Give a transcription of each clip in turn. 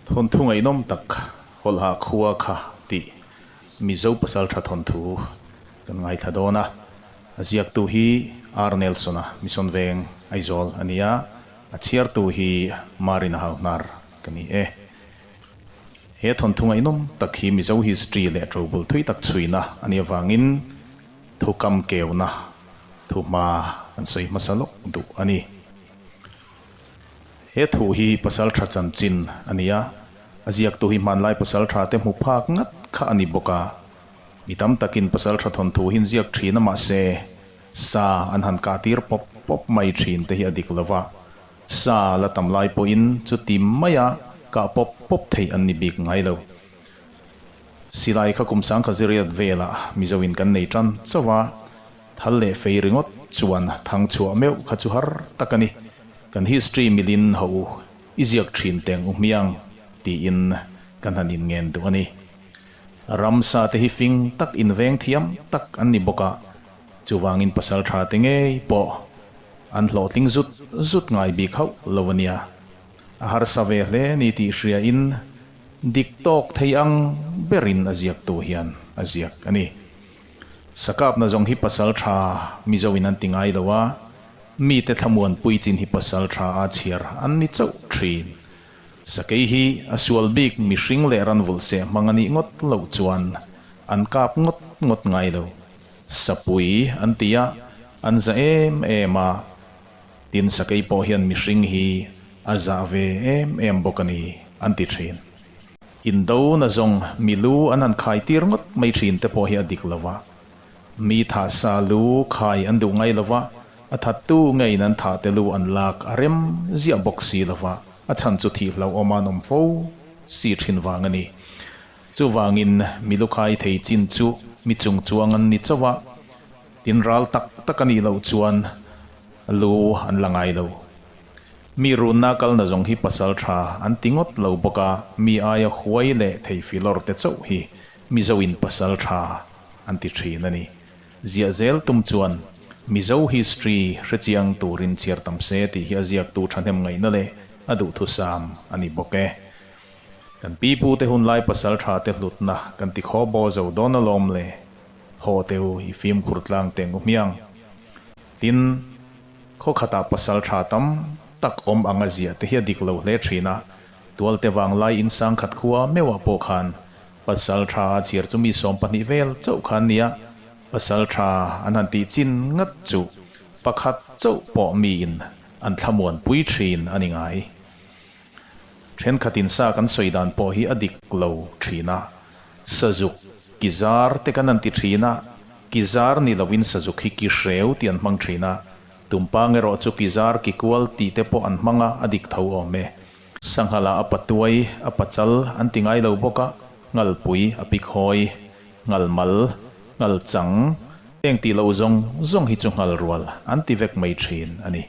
Thawnthu ngaihnawm tak Hawlha khua kha tih Mizo pasaltha thawnthu kan ngaithla dawn a. A ziaktu hi R Nelson-a Mission Veng, Aizawl a ni a, a chhiartu hi Marina Hauhnar ka ni e. He thawnthu ngaihnawm tak hi Mizo history leh ṭobul thui tak chhuina a nih avangin thukam keuna thuhma kan sawi hmasa lawk duh a ni. He thu hi pasalṭha chanchin a ni a, a ziaktu hi hmanlai pasalṭha te hmu phak ngat kha a ni bawk a. Mi tam takin pasalṭha thawnthu hi an ziak ṭhin a mahse sa an han kah tir pawp pawp mai ṭhin te hi a dik lo va, Sa la tam lai pawhin chuti maia kah pawp pawp theih an ni bik ngai lo. Silai kha kum sangkhat ziriat velah Mizoin kan nei tan chauh a, thal leh fei ringawt chuan thang chhuah meuh kha chu har tak a ni. Kan history milin ho u i ziak thin teng u hmiang tiin kan han inngen duh a ni. Ramsa te hi fing tak inveng thiam tak an ni bawk a, chuvangin pasal tha te ngei pawh An hlawhtling zut zut ngai bik hauh lo a nia. A harsa ve hle ni tih hriain dik tawk thei ang berin a ziaktu hian a ziak a ni. Sakapna zawng hi pasal tha Mizoin an ti ngai lo a, mite thlamuanpui chin hi pasal tha a chhiar an ni chauh thin. Sakei hi a sual bik mihring leh ranvulh seh hmang a nih ngawt loh chuan an kap ngawt ngawt ngai lo. Sapui an ti a, an za em em a, tin sakei pawh hian mihring hi a zah ve em em bawk a ni, an ti thin. Indo na zawng mi lu an han khai tir ngawt mai thin te pawh hi a dik lo va, mi thah sa lu khai an duh ngai lo va, a thattu ngeiin an thah te lu an lak a rem ziah bawk si lo va, a chhan chu thih hlauhawm an awm fo si thin vang a ni. Chuvangin mi lukhai thei chin chu mi chung chuang an ni chauh a, tin ral tak tak a nih loh chuan lu an la ngai lo. Mi runna kalna zawng hi pasal tha an ti ngawt lo bawk a, mi aia huai leh thei filawr te chauh hi Mizoin pasal tha an ti thin a ni. Ziah zel tum chuan Mizo history hrechiang turin chhiar tam se tih hi a ziaktu thahnem ngaihna leh a duhthusam a ni bawk e. Kan pi pu te hun lai pasal tha te hlutna kan ti khaw baw zo dawn alawm le, haw te u i fimkhur tlang teng u hmiang. Tin, khaw khatah pasal tha tam tak awm ang a ziah te hi a dik lo hle thin a, tualte vanglai in sangkhat khua meuhah pawh khan pasal tha a chhiar chu mi 12 vel chauh khan nia, pasal tha an han tih chin ngat chu pakhat chauh pawh miin an thlamuanpui thin a ni ngai. Thenkhat in sa kan sawi dan pawh hi a dik lo thin a, sazuk ki zar te kan han ti thin a, ki zar ni lovin sazuk hi ki hreu tih an hmang thin a, tumpang erawh chu ki zar ki kual tih te pawh an hmang a, a dik tho awm e. Sanghala a patuai, a pachal an ti ngai lo bawk a, ngalpui, a pikhawi, ngalmal, ngalchang, heng tih loh zawng zawng hi chu ngalrual an ti vek mai thin a ni.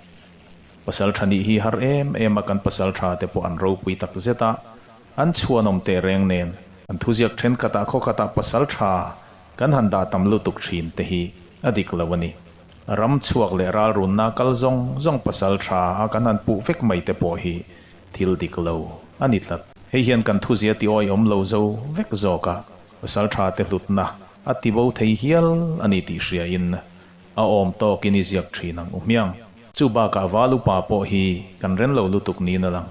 Pasal tha nih hi har em em a kan pasal tha te pawh an ropui tak zet a, an chhuanawm teh reng nen an thuziak thenkhatah khawkhatah pasal tha kan han dah tam lutuk thin te hi a dik lo a ni. Ram chhuak leh ralrunna kal zawng zawng pasal tha a kan han puh vek mai te pawh hi thil dik lo a ni tlat. Hei hian kan thuzia ti awihawm lo zo vek zawk a, pasal tha te hlutna a ti bo thei hial a ni tih hria in A awm tawkin i ziak thin ang u hmiang. Chu bakah val upa pawh hi kan ren lo lutuk niin a lang.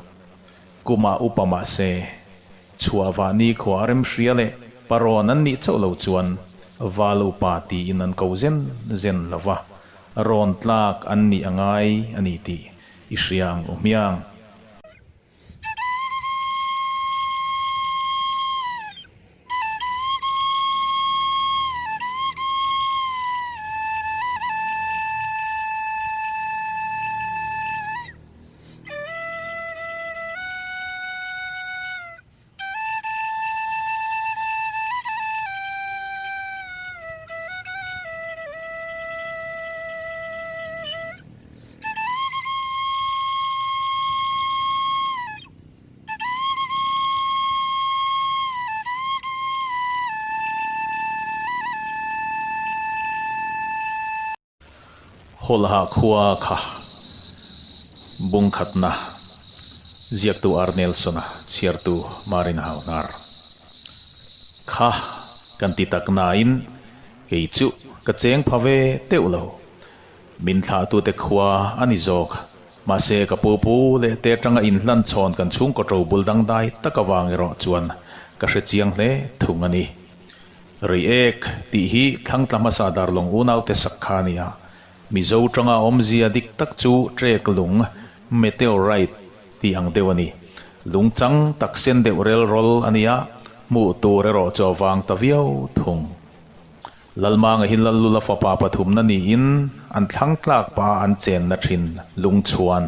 Kumah upa mah se, chhuah vah ni khua a rem hria leh parawn an nih chauh lo chuan val upa tiin an ko zen zen lo va, rawn tlak an nih a ngai a ni tih i hria ang u hmiang. Hawlha khua kha bungkhatna. Ziaktu R. Nelson-a, chhiartu Marin Hauhnar. Kha kan ti tak nain kei chu ka cheng pha ve teuh lo. Min thlahtute khua a ni zawk. Mahse ka pu pu leh te atanga inhlan chhawn kan chhungkaw ṭo bul dangdai tak avang erawh chuan ka hre chiang hle thung a ni. Reiek tih hi thlangtla hmasa Darlawng unaute sak kha a ni a, Mizo tanga awmzia dik tak chu ṭek lung, meteorite, tih ang deuh a ni. Lung chang tak sen deuh rel rawl a ni a, hmuh tur erawh chu a vang ta viau thung. Lalmanga hi Lallula fapa pathumna niin an thlang tlak pah a an chenna thin Lungchhuan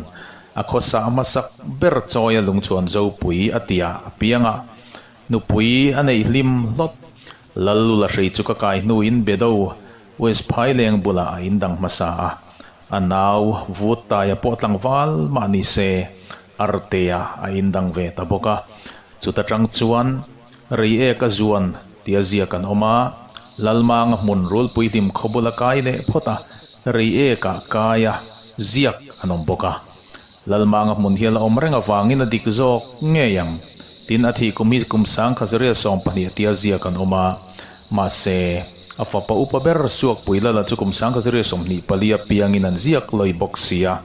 a khawsa hmasak ber chawia Lungchhuan Zopui a tia a piang a, nupui a neih hlim hlawt. Lallula hrei chu ka kai hnuin Bedo West Phaileng bulah a indang hmasa a, a nau Vuttaia pawh tlangval mah ni se Artea a indang ve ta bawk a, chuta tang chuan Reiek a zuan tia ziak an awm a, Lalmanga hmun rulpui hlim khaw bula kai leh phawt a, Reiek ah kai a ziak an awm bawk a. Lalmanga hmun hi a la awm reng avangin a dik zawk ngei ang. Tin, a thih kum hi kum sangkhazaria 20 tia ziak an awm a, mahse, a fapa upa ber Suakpui Lala chu kum sangkhazaria 24 piangin an ziak lawi bawk si a,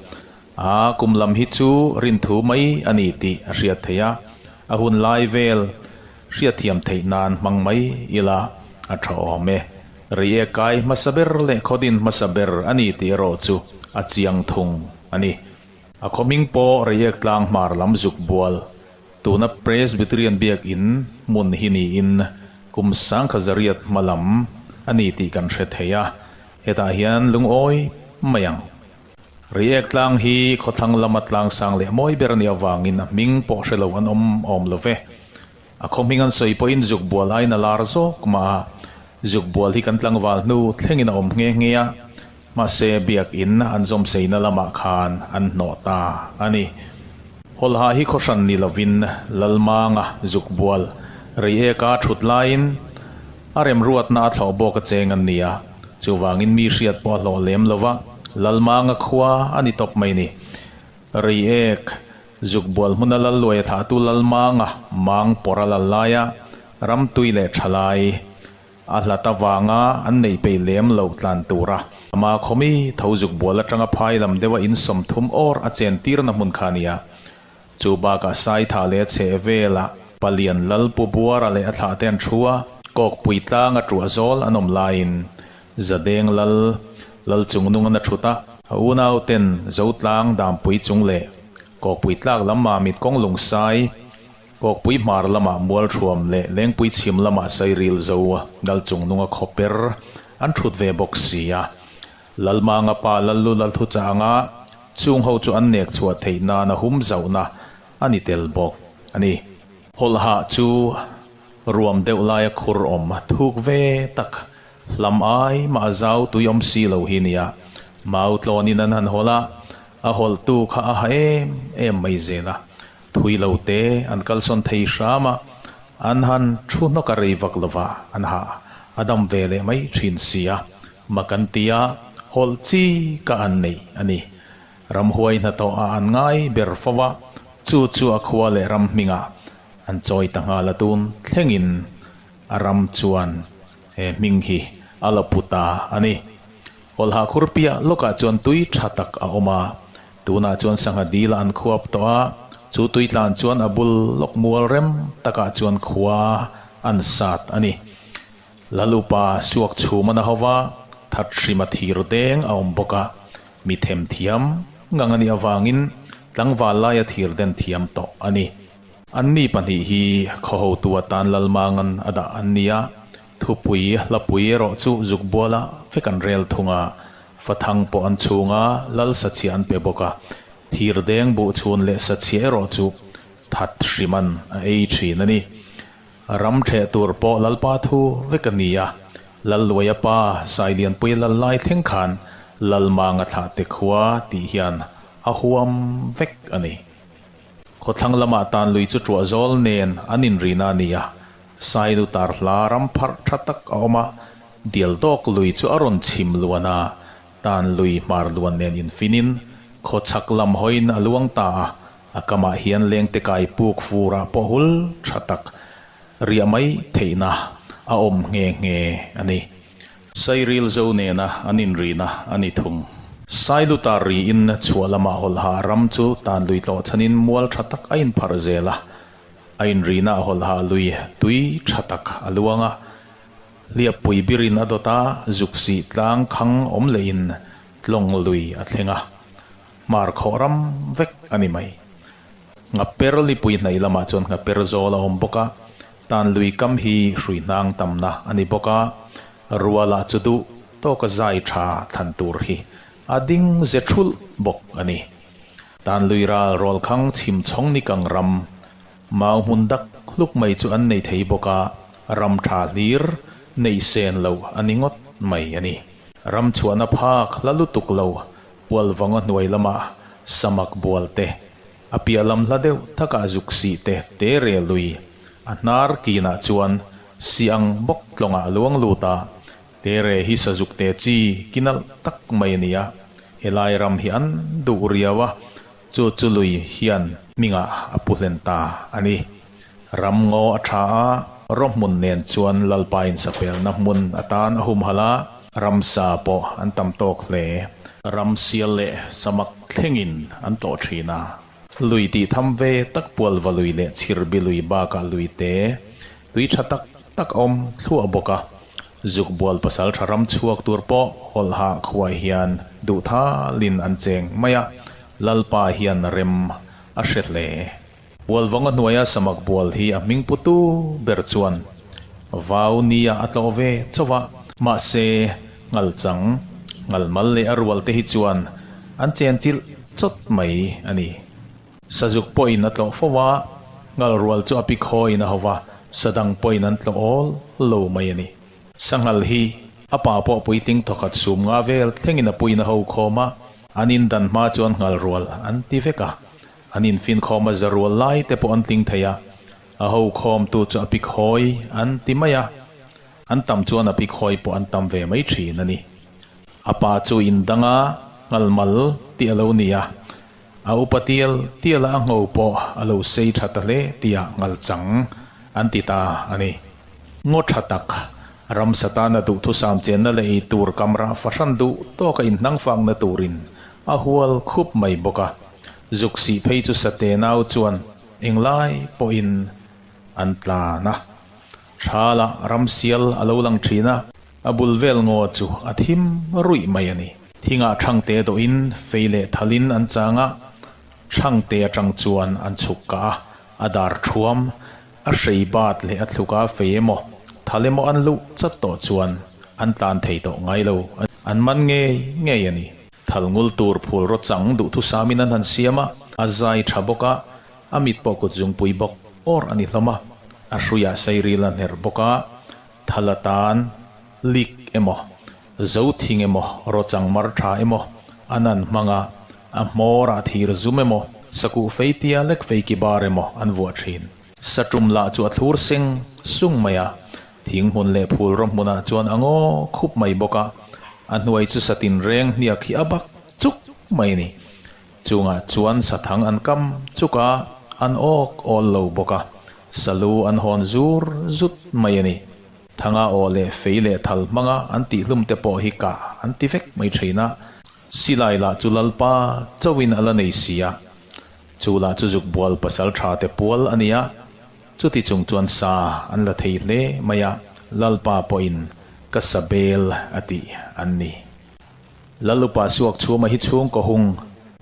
A kum lam hi chu rinthu mai a ni tih a hriat theih a, a hun lai vel hriatthiam theih nan hmang mai ila a tha awm e. Reiek kai hmasa ber leh khawdin hmasa ber a ni tih erawh chu a chiang thung a ni. A khaw hming pawh Reiek tlang hmar lam zuk bual, tuna Presbyterian biakin hmun hi niin kum 10,100 hma lam a ni tih kan hre thei a, hetah hian lungawi mai ang. Reiek tlang hi khawthlang lama tlang sang leh mawi ber a nih avangin a hming pawh hre lo an awm awm lo ve. A khaw hming an sawi pawhin zuk bual aiin a lar zawk mah a, zuk bual hi kan tlangval hnu thlengin a awm nghe nghe a, mahse biakin an zawmseina lamah khan an hnawh ta a ni. Hawlhah hi khaw hran ni lovin Lalmanga zuk bual Reieka thut laiin A remruatna a thlawh bawk a cheng an ni a, chuvangin mi hriat pawh a hlawh lem lo va, Lalmanga khua a ni tawp mai ni. Reiek, Zukbual hmuna Lalluai a thlahtu Lalmanga mang pawr a lal lai a, ramtui leh thalai a hlat avanga an neih peih lem loh tlan tura ama khaw mi tho Zukbual atanga phai lam deuha in 30 awr a chen tirna hmun kha a ni a, Chu bakah Saitha leh a chheh velah Palian Lal Pu Buara leh a thlahte an thu a, Kawkpui tlanga ṭuah zawl an awm laiin Zadeng Lal Lal Chungnungan a ṭhut a, a unauten Zotlang Dampui chung leh Kawkpui tlak lam Mamit kawng Lungsai, Kawkpui hmar lamah Mualṭhuam leh Lengpui chhim lamah Sairil Zo Lal Chungnunga khawper an ṭhut ve bawk si a. Lalmanga pa Lallu Lalthucha anga chung ho chu an nek chhuah theih nan a hum zauhna a ni tel bawk a ni. Hawlhah chu ruam deuh laia khur awm thuk ve tak hlam ai mah zau tui awm si lo hi nia. Mau tlawnin an han hawlh a, a hawlhtu kha a ha em em mai zel a. Thui lo te an kalsawn thei hram a, an han thu hnawk a rei vak lova an hah a dam ve leh mai thin si a. Mak an ti a, hawlh chi ka an nei a ni. Ramhuai hnathawh a an ngai ber fo a, chu chu a khua leh ram hmingah an chawi ta nghal a tun thlengin a ram chuan he hming hi a la pu ta a ni. Hawlhah khur piah lawkah chuan tui tha tak a awm a, tunah chuan sangha dil a an khuap tawh a, chu tui tlan chuan a bul lawk mual rem takah chuan khua an sat a ni. Lalupa suak chhum a na ho va, that hrima thir deng a awm bawk a, mi them thiam ngang a nih avangin tlangval laia thir den thiam tawh a ni. Anni pahnih hi khaw hotu atan Lalmangan a dah an ni a, thupui hlapui erawh chu Zukbuala vek an rel thung a, fathang pawh an chhung a, Lal sachhiah an pe bawk a, thir deng buh chhun leh sachhiah erawh chu that hriman a ei thin a ni. Ram ṭheh tur pawh Lalpa thu vek a ni a, Lalluaia pa Sailianpuia lal lai thleng khan Lalmanga thlah te khua tih hian a huam vek a ni. Khawthlang lamah tan lui chu ṭuah zawl nen an inrina a ni a, Sailu tar hla ram pharh ṭha tak a awm a, Dialdawk lui chu a rawn chhim luan a, tan lui hmar luan nen infinin khawchhak lam hawiin a luang ta a. A kamah hian lengte kai puk furah pawh hul tha tak riah mai theihna a awm nghe nghe a ni. Sairil zo nena an inrina a ni thung. Sailutar riin chhuah lamah hawlha ram chu tan lui tlawh chhanin mual tha tak a inpharh zel a. A inrina a hawlha lui tui tha tak a luang a. Hliappui birin a dawt a, zuksih tlang khang awm lehin tlawng lui a thleng a. Hmar khawh ram vek a ni mai. Nghaper lipui hnaih lamah chuan nghaper zawl a awm bawk a, tan lui kam hi hrui hnang tamna a ni bawk a, rualah chu duh tawka zai tha thlan tur hi a ding ze thulh bawk a ni. Tan lui ral rawl khang chhim chhawng ni kang ram, mau hmun dak hluk mai chu an nei thei bawk a, ram tha hlir neih sen lo a ni ngawt mai a ni. Ram chhuahna phak hla lutuk lo Pualvanga hnuai lamah samak bual te, a piah lam hla deuh takah zuk sih te te rel lui. A hnar kinah chuan si ang bawk tlawngah a luang lut a, te re hi sazuk te chi ki nalh tak mai a ni a, helai ram hi an duh riau a, chu chu lui hian hmingah a pu hlen ta a ni. Ram ngaw a tha a, raw hmun nen chuan Lalpa insapelna hmun atan a humhalh a, ramsa pawh an tam tawk hle. Ram sial leh samak thlengin an tlawh thin a. Lui tih tham ve tak Pualva lui leh Chhirbi lui bakah lui te tui tha tak tak a awm thluah bawk a. Zukbual pasal tha ram chhuak tur pawh hawlhah khuah hian duhthalin an cheng mai a, Lalpa hian rem a hre hle. Bualvanga hnuaia samak bual hi a hming putu ber chuan vau nia a tlawh ve chauh a, mahse ngalchang, ngalmal leh a rual te hi chuan an chenchilh chawt mai a ni. Sazuk pawhin a tlawh fo a, ngalrual chu a pi khawiin a ho va, sadang pawhin an tlawh awl lo mai a ni. Sanghal hi a pa pawh puitling thawkhat sum nga vel thlengin a puiin a ho khawm a, an indan hma chuan ngalrual an ti vek a, An infinkhawm a za rual lai te pawh an tling thei a, a ho khawmtu chu a pik hawi an ti mai a, an tam chuan a pik hawi pawh an tam ve mai thin a ni. A pa chu indang a, ngalmal tih a lo ni a, a upa tial tial a a ngho pawh a lo sei tha ta hle tih ah ngalchang an ti ta a ni. Ngaw tha tak, ramsa tana duhthusam chenna leh ei tur kamrah fahran duh tawka inhnangfakna turin a hual khup mai bawk a. Zuk sih phei chu Sate nau chuan englai pawhin an tlan a. Thala ramsial a lo lang thin a, a bul vel ngaw chu a thim ruih mai a ni. Thingah Thangte dawhin fei leh thalin an chang a, Thangte atang chuan an chhuk kah a, a dar thuam, a hrei bat leh a thluk a fei emaw, thal emaw an luh chat tawh chuan an tlan thei tawh ngai lo, an man ngei ngei a ni. Thal ngul tur phul raw chang duhthusamin an han siam a, a zai tha bawk a, a mit pawh kut zungpui bawk awr a ni hlawm a, a hruiah sairil a hner bawk a, thal atan lik emaw, zo thing emaw, raw chang mar tha emaw an han hmang a, a hmawrah thir zum emaw, sakuh fei tia lek fei ki bar emaw an vuah thin. Satum lah chu a thlur seng sung mai a, Thing hmun leh phul rawng hmunah chuan a ngaw khup mai bawk a, a hnuai chu satin reng hniak hi a bak chuk mai a ni. Chungah chuan sathang an kam chuk a, an awk awl lo bawk a, salu an hawn zur zut mai a ni. Thanga aw leh fei leh thal hmanga an tihhlum te pawh hi kah an ti vek mai thin a, silai lah chu Lalpa chauhin a la nei si a, chu lah chu zukbual pasal tha te pual a ni a, Chuti chung chuan sa an la thei hle mai a, Lalpa pawhin ka sa bel a tih an ni. Lalupa suak chhuma hi chhungkaw hung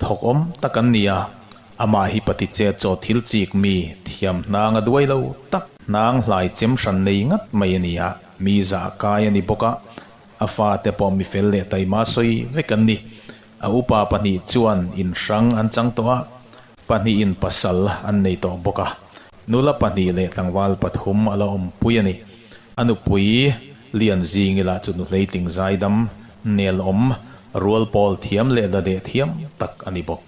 thawk awm tak an ni a, amah hi pati chet chaw thil chik mi thiam hnang a duai lo tak hnang hlai chem hran nei ngat mai a ni a, mi zah kai a ni bawk a, a fate pawh mi fel leh taima sawi vek an ni. A upa pahnih chuan inhrang an chang tawh a, Pahnihin pasal an nei tawh bawk a, nula pahnih leh tlangval pathum a la awmpui a ni. A nupui Lian Zingi lah chu nu hleitling zaidam, nelawm, rual pawl thiam leh la deh thiam tak a ni bawk.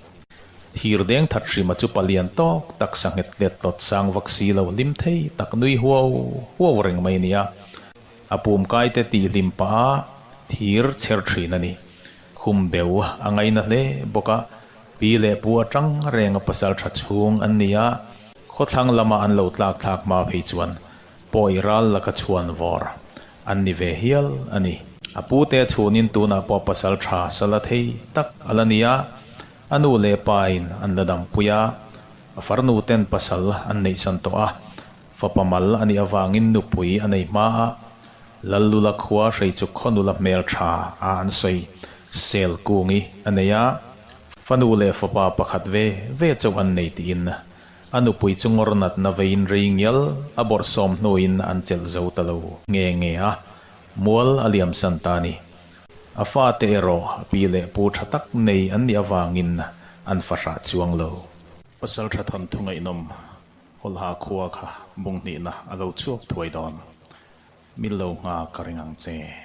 Thir deng that hrima chu palian tawk tak sanghet let tlawt sang vak si lo hlim thei tak nui huau huau reng mai a ni a, a pum kaite tih hlim pah a thir chher thin a ni. Khum beu a ngaina hle bawk a. Pi leh pu atang renga pasaltha chhung an ni a, khawthlang lama an lo tlak thlak hma phei chuan pawi ral laka chhuan vawr an ni ve hial a ni. A pute chhunin tunah pawh pasaltha sala thei tak a la ni a, a nu leh pain an la dampui a, a farnu ten pasal an neihsan tawh a, fapa mal a nih avangin nupui a nei hma a, Lallula khua Hreichuk khawnula hmel tha a an sawi sel kungi a nei a, fanu leh fapa pakhat ve ve chauh an nei tiin a nupui chu ngawr natna veiin rei ngial a bawrhsawm hnuin an chelh zo ta lo nge nge a, mual a liamsan ta a ni. A fate erawh a pi leh pu tha tak nei an nih avangin an fahrah chuang lo. Pasaltha thawnthu ngaihnawm Hawlha khua kha bung hnihna a lo chhuak thuai dawn. Min lo nghak ka ring ang che.